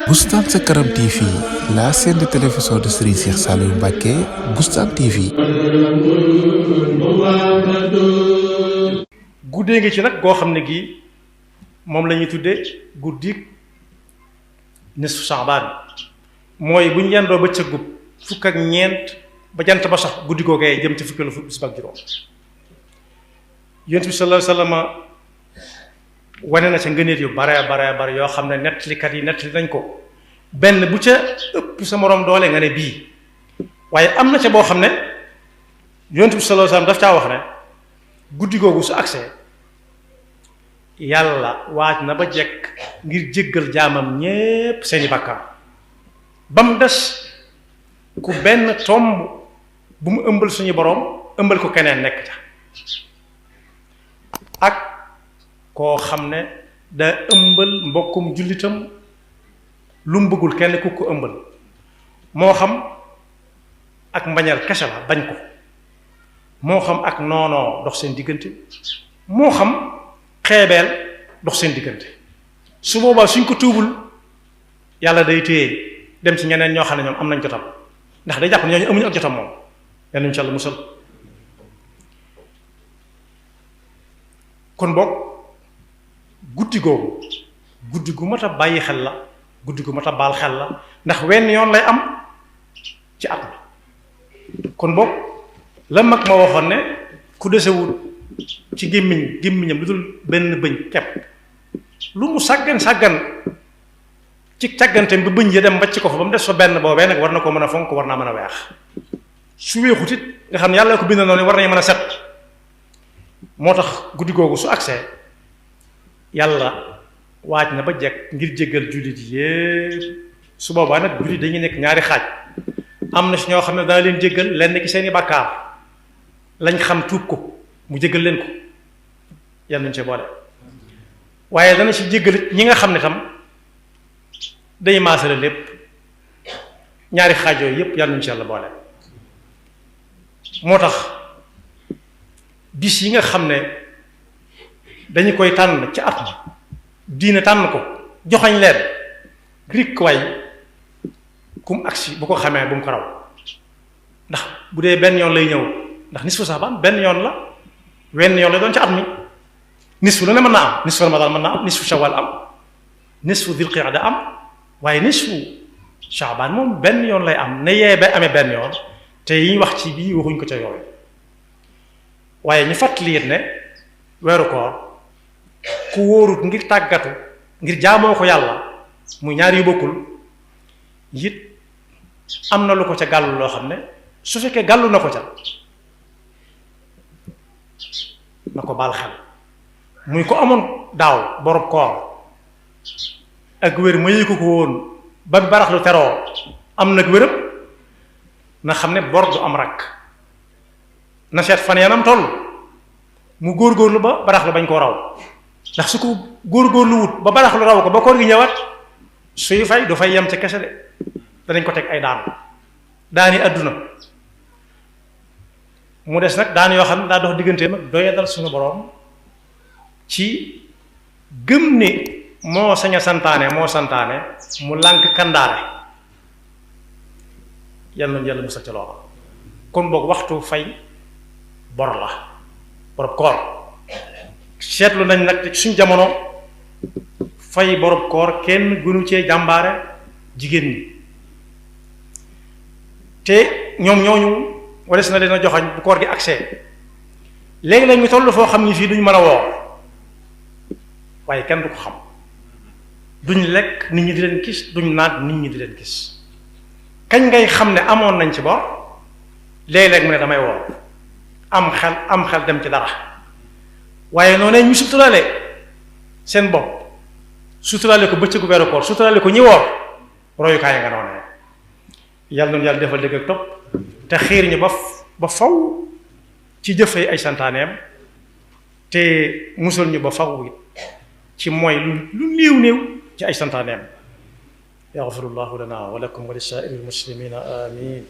Boustan Sa Kanam TV, la chaîne de télévision de Serigne Cheikh Saliou Mbacké, Boustan TV. guddee ngi ci nag goo xam ne gii moom la ñuy tuddee guddi nisfu Saabaan mooy bu ñu yendoo ba cëggub fukk ak ñeent ba jant ba sax guddi googee jëm ci fukki la bis ak juróom. Yonent bi sallallahu alayhi wa sallam wane na ca ngëneel yu bare yoo xam ne nettalikat yi nettali nañ ko benn bu ca ëpp sa moroom doole nga ne bii waaye am na ca boo xam ne Yonent bi sallallahu alayhi wa sallam daf caa wax ne guddi googu su agsee yàlla waaj na ba jekk ngir jéggal jaamam ñépp seeni bàkkaar ba mu des ku benn tomb bu mu ëmbal suñu boroom ëmbal ko keneen nekk ca ak koo xam ne da ëmbal mbokkum jullitam lu mu bëggul kenn ku ko ëmbal moo xam ak mbañal kese la bañ ko moo xam ak noonoo dox seen diggante moo xam xeebeel dox seen diggante su boobaa suñ ko tuubul yàlla day téye dem ci ñeneen ñoo xam ne ñoom am nañ jotam ndax day jàpp ne ñooñu amuñu ak jotam moom yal nañu ci Yàlla musal. kon boog guddi googu guddi gu mat a bàyyi xel la guddi gu mat a baal xel la ndax wenn yoon lay am ci at mi kon boog la mag ma waxoon ne ku desewul ci gémmiñam lu dul benn bëñ kepp lu mu sàggan ci càggante bi bëñ ya dem mbacc ko fa ba mu des fa benn boobee nag war na ko mën a fonk war naa mën a weex su weexut it nga xam ne yàlla ko bind noonu war nañu mën a set moo tax guddi googu su agsee yàlla waaj na ba jekk ngir jéggal jullit yépp su boobaa nag jullit dañuy nekk ñaari xaaj am na si ñoo xam ne dana leen jéggal lenn ki seeni bàkkaar lañ xam tuub ko mu jéggal leen ko yal nañu ci boole waaye dana ci jéggal ñi nga xam ne tam day maasale lépp ñaari xaaj yooyu yépp yal nañu ci Yàlla boole moo tax bis yi nga xam ne dañu koy tànn ci at mi diine tànn ko joxañ leen rik way kum agsi bu ko xamee bu mu ko raw ndax bu dee benn yoon lay ñëw ndax nisfu Saabaan benn yoon la wenn yoon lay doon ci at mi nisfu lu ne mën naa am nisfu Ramadan mën naa am nisfu Shawwal am nisfu Dil Qiyada am waaye nisfu Saabaan moom benn yoon lay am ne yee ba amee benn yoon te yi ñu wax ci bii waxuñ ko ca yooyu waaye ñu fàttali it ne weeru koor ku wóorut ngir tàggatu ngir jaamoo ko yàlla muy ñaar yu bokkul it am na lu ko ca gàllu loo xam ne su fekkee gàllu na ko ca na ko baal xel muy ko amoon daaw borob koor ak wér ma yëgu ko woon ba barax lu teroo am nag wéram na xam ne bor du am rakk na seet fan yanam toll mu góorgóorlu ba barax lu bañ koo raw ndax su ko góorgóorlu wut ba barax lu raw ko ba koor gi ñëwaat suy fay du fay yem ca kese de danañ ko teg ay daani àdduna mu des nag daan yoo xam ne daa dox digganteem ak doyadal suñu boroom ci gëm ni moo sañ a santaane mu lànk kandaare yal nañu Yàlla musal ci loola kon boog waxtu fay bor la borob koor seetlu nañ nag suñ jamono fay borob koor kenn gënu cee jàmbaare jigéen ñi te ñoom ñooñu wares na leen a joxañ bu koor gi accès léegi nag ñu toll foo xam ni fii duñ mën a woor waaye kenn du ko xam duñ lekk nit ñi di leen gis duñ naan nit ñi di leen gis kañ ngay xam ne amoon nañ ci bor léeg-léeg mu ne damay woor am xel dem ci dara waaye noonu ñu suturaale seen bopp suturaale ko bëccëgu weeru koor suturaale ko ñi woor royukaay nga noonu yàlla noonu yàlla defal dégg ak topp te xiir ñu ba faw ci jëfee ay santaaneem te musal ñu ba faw it ci mooy lu néew ci ay santaaneem yaxfirullahu lana wa lakum wa li saa'iril muslimina amin